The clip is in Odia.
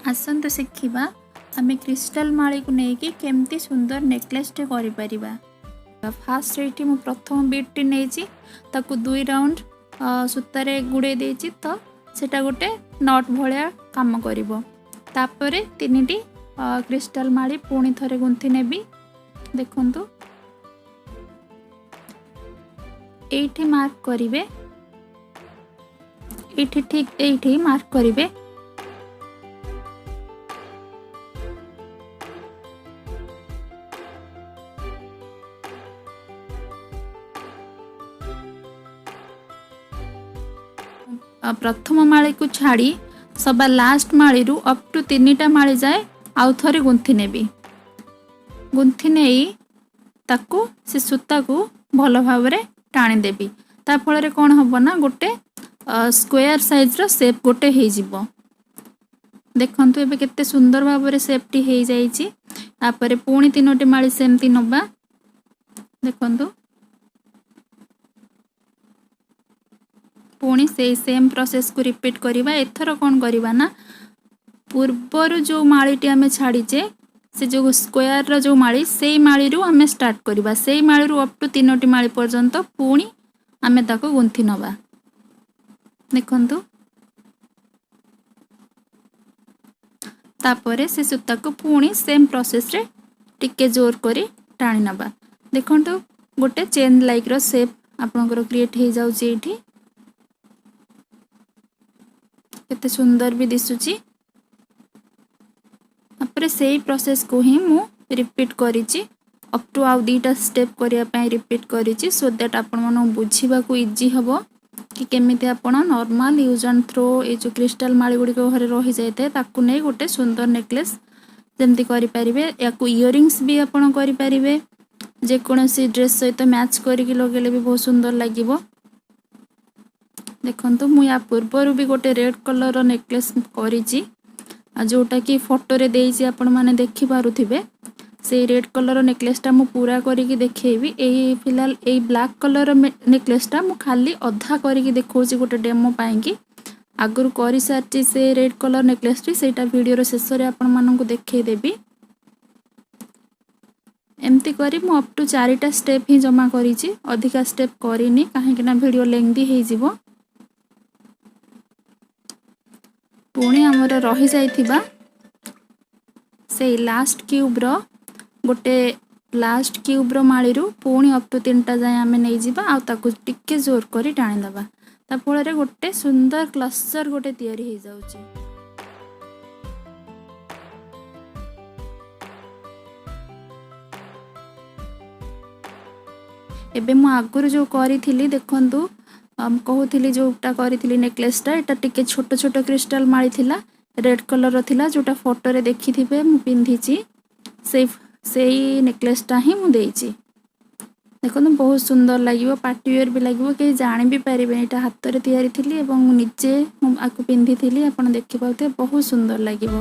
ଆସନ୍ତୁ ଶିଖିବା ଆମେ କ୍ରିଷ୍ଟାଲ ମାଳିକୁ ନେଇକି କେମିତି ସୁନ୍ଦର ନେକଲେସଟେ କରିପାରିବା। ଫାଷ୍ଟ ଏଇଠି ମୁଁ ପ୍ରଥମ ବିଟ୍ଟି ନେଇଛି, ତାକୁ 2 ରାଉଣ୍ଡ ସୂତାରେ ଗୁଡ଼େଇ ଦେଇଛି, ତ ସେଟା ଗୋଟେ not ଭଳିଆ କାମ କରିବ। ତାପରେ 3ଟି କ୍ରିଷ୍ଟାଲ ମାଳି ପୁଣି ଥରେ ଗୁନ୍ଥି ନେବି। ଦେଖନ୍ତୁ ଏଇଠି ମାର୍କ କରିବେ, ଏଇଠି ଠିକ୍ ଏଇଠି ମାର୍କ କରିବେ। ପ୍ରଥମ ମାଳିକୁ ଛାଡ଼ି ସବା ଲାଷ୍ଟ ମାଳିରୁ ଅପ୍ ଟୁ 3ଟା ମାଳି ଯାଏ ଆଉ ଥରେ ଗୁନ୍ଥି ନେବି। ଗୁନ୍ଥି ନେଇ ତାକୁ ସେ ସୂତାକୁ ଭଲ ଭାବରେ ଟାଣିଦେବି। ତା ଫଳରେ କ'ଣ ହବ ନା ଗୋଟେ ସ୍କୋୟାର ସାଇଜ୍ର ସେପ୍ ଗୋଟେ ହେଇଯିବ। ଦେଖନ୍ତୁ ଏବେ କେତେ ସୁନ୍ଦର ଭାବରେ ସେପ୍ଟି ହେଇଯାଇଛି। ତାପରେ ପୁଣି 3ଟି ମାଳି ସେମିତି ନେବା। ଦେଖନ୍ତୁ ପୁଣି ସେଇ ସେମ୍ ପ୍ରୋସେସ୍କୁ ରିପିଟ୍ କରିବା। ଏଥର କ'ଣ କରିବା ନା ପୂର୍ବରୁ ଯେଉଁ ମାଳିଟି ଆମେ ଛାଡ଼ିଛେ, ସେ ଯେଉଁ ସ୍କୋୟାରର ଯେଉଁ ମାଳି, ସେଇ ମାଳିରୁ ଆମେ ଷ୍ଟାର୍ଟ କରିବା। ସେଇ ମାଳିରୁ ଅପ୍ ଟୁ 3ଟି ମାଳି ପର୍ଯ୍ୟନ୍ତ ପୁଣି ଆମେ ତାକୁ ଗୁନ୍ଥି ନେବା। ଦେଖନ୍ତୁ ତାପରେ ସେ ସୂତାକୁ ପୁଣି ସେମ୍ ପ୍ରୋସେସ୍ରେ ଟିକେ ଜୋର କରି ଟାଣି ନେବା। ଦେଖନ୍ତୁ ଗୋଟେ ଚେନ୍ ଲାଇକ୍ର ସେପ୍ ଆପଣଙ୍କର କ୍ରିଏଟ୍ ହେଇଯାଉଛି। ଏଇଠି କେତେ ସୁନ୍ଦର ବି ଦିଶୁଛି। ତାପରେ ସେଇ ପ୍ରୋସେସ୍କୁ ହିଁ ମୁଁ ରିପିଟ୍ କରିଛି, ଅପ୍ ଟୁ ଆଉ 2ଟା ଷ୍ଟେପ୍ କରିବା ପାଇଁ ରିପିଟ୍ କରିଛି, ସୋ that ଆପଣମାନଙ୍କୁ ବୁଝିବାକୁ ଇଜି ହେବ କି କେମିତି ଆପଣ ନର୍ମାଲ୍ ୟୁଜ୍ ଆଣ୍ଡ ଥ୍ରୋ ଏଇ ଯେଉଁ କ୍ରିଷ୍ଟାଲ ମାଳି ଗୁଡ଼ିକ ଘରେ ରହିଯାଇଥାଏ ତାକୁ ନେଇ ଗୋଟେ ସୁନ୍ଦର ନେକଲେସ୍ ଯେମିତି କରିପାରିବେ। ୟାକୁ ଇୟରିଙ୍ଗସ୍ ବି ଆପଣ କରିପାରିବେ, ଯେକୌଣସି ଡ୍ରେସ୍ ସହିତ ମ୍ୟାଚ୍ କରିକି ଲଗେଇଲେ ବି ବହୁତ ସୁନ୍ଦର ଲାଗିବ। ଦେଖନ୍ତୁ ମୁଁ ୟା ପୂର୍ବରୁ ବି ଗୋଟେ ରେଡ୍ କଲର୍ର ନେକଲେସ୍ କରିଛି, ଆଉ ଯେଉଁଟାକି ଫଟୋରେ ଦେଇଛି ଆପଣମାନେ ଦେଖିପାରୁଥିବେ। ସେଇ ରେଡ୍ କଲର୍ର ନେକଲେସ୍ଟା ମୁଁ ପୁରା କରିକି ଦେଖେଇବି। ଏଇ ଫିଲହାଲ ଏଇ ବ୍ଲାକ୍ କଲର୍ର ନେକଲେସ୍ଟା ମୁଁ ଖାଲି ଅଧା କରିକି ଦେଖାଉଛି ଗୋଟେ ଡେମୋ ପାଇଁକି। ଆଗରୁ କରିସାରିଛି ସେ ରେଡ୍ କଲର୍ ନେକଲେସ୍ଟି, ସେଇଟା ଭିଡ଼ିଓର ଶେଷରେ ଆପଣମାନଙ୍କୁ ଦେଖେଇଦେବି। ଏମିତି କରି ମୁଁ ଅପ୍ ଟୁ 4ଟା ଷ୍ଟେପ୍ ହିଁ ଜମା କରିଛି, ଅଧିକା ଷ୍ଟେପ୍ କରିନି, କାହିଁକିନା ଭିଡ଼ିଓ ଲେନ୍ଦି ହେଇଯିବ। ପୁଣି ଆମର ରହିଯାଇଥିବା ସେଇ ଲାଷ୍ଟ କ୍ୟୁବ୍ର ଗୋଟେ ଲାଷ୍ଟ କ୍ୟୁବ୍ର ମାଳିରୁ ପୁଣି ଅପ୍ ଟୁ 3ଟା ଯାଏଁ ଆମେ ନେଇଯିବା, ଆଉ ତାକୁ ଟିକେ ଜୋର କରି ଟାଣିଦେବା। ତା ଫଳରେ ଗୋଟେ ସୁନ୍ଦର କ୍ଲଷ୍ଟର ଗୋଟେ ତିଆରି ହେଇଯାଉଛି। ଏବେ ମୁଁ ଆଗରୁ ଯେଉଁ କରିଥିଲି, ଦେଖନ୍ତୁ କହୁଥିଲି ଯେଉଁଟା କରିଥିଲି ନେକଲେସ୍ଟା, ଏଇଟା ଟିକେ ଛୋଟ ଛୋଟ କ୍ରିଷ୍ଟାଲ ମାଳି ଥିଲା, ରେଡ୍ କଲର୍ର ଥିଲା, ଯେଉଁଟା ଫଟୋରେ ଦେଖିଥିବେ ମୁଁ ପିନ୍ଧିଛି, ସେଇ ନେକଲେସ୍ଟା ହିଁ ମୁଁ ଦେଇଛି। ଦେଖନ୍ତୁ ବହୁତ ସୁନ୍ଦର ଲାଗିବ, ପାର୍ଟି ୱେର୍ ବି ଲାଗିବ, କେହି ଜାଣି ବି ପାରିବେନି ଏଇଟା ହାତରେ ତିଆରି ଥିଲି ଏବଂ ମୁଁ ନିଜେ ମୁଁ ଆକୁ ପିନ୍ଧିଥିଲି। ଆପଣ ଦେଖିପାରୁଥିବେ ବହୁତ ସୁନ୍ଦର ଲାଗିବ।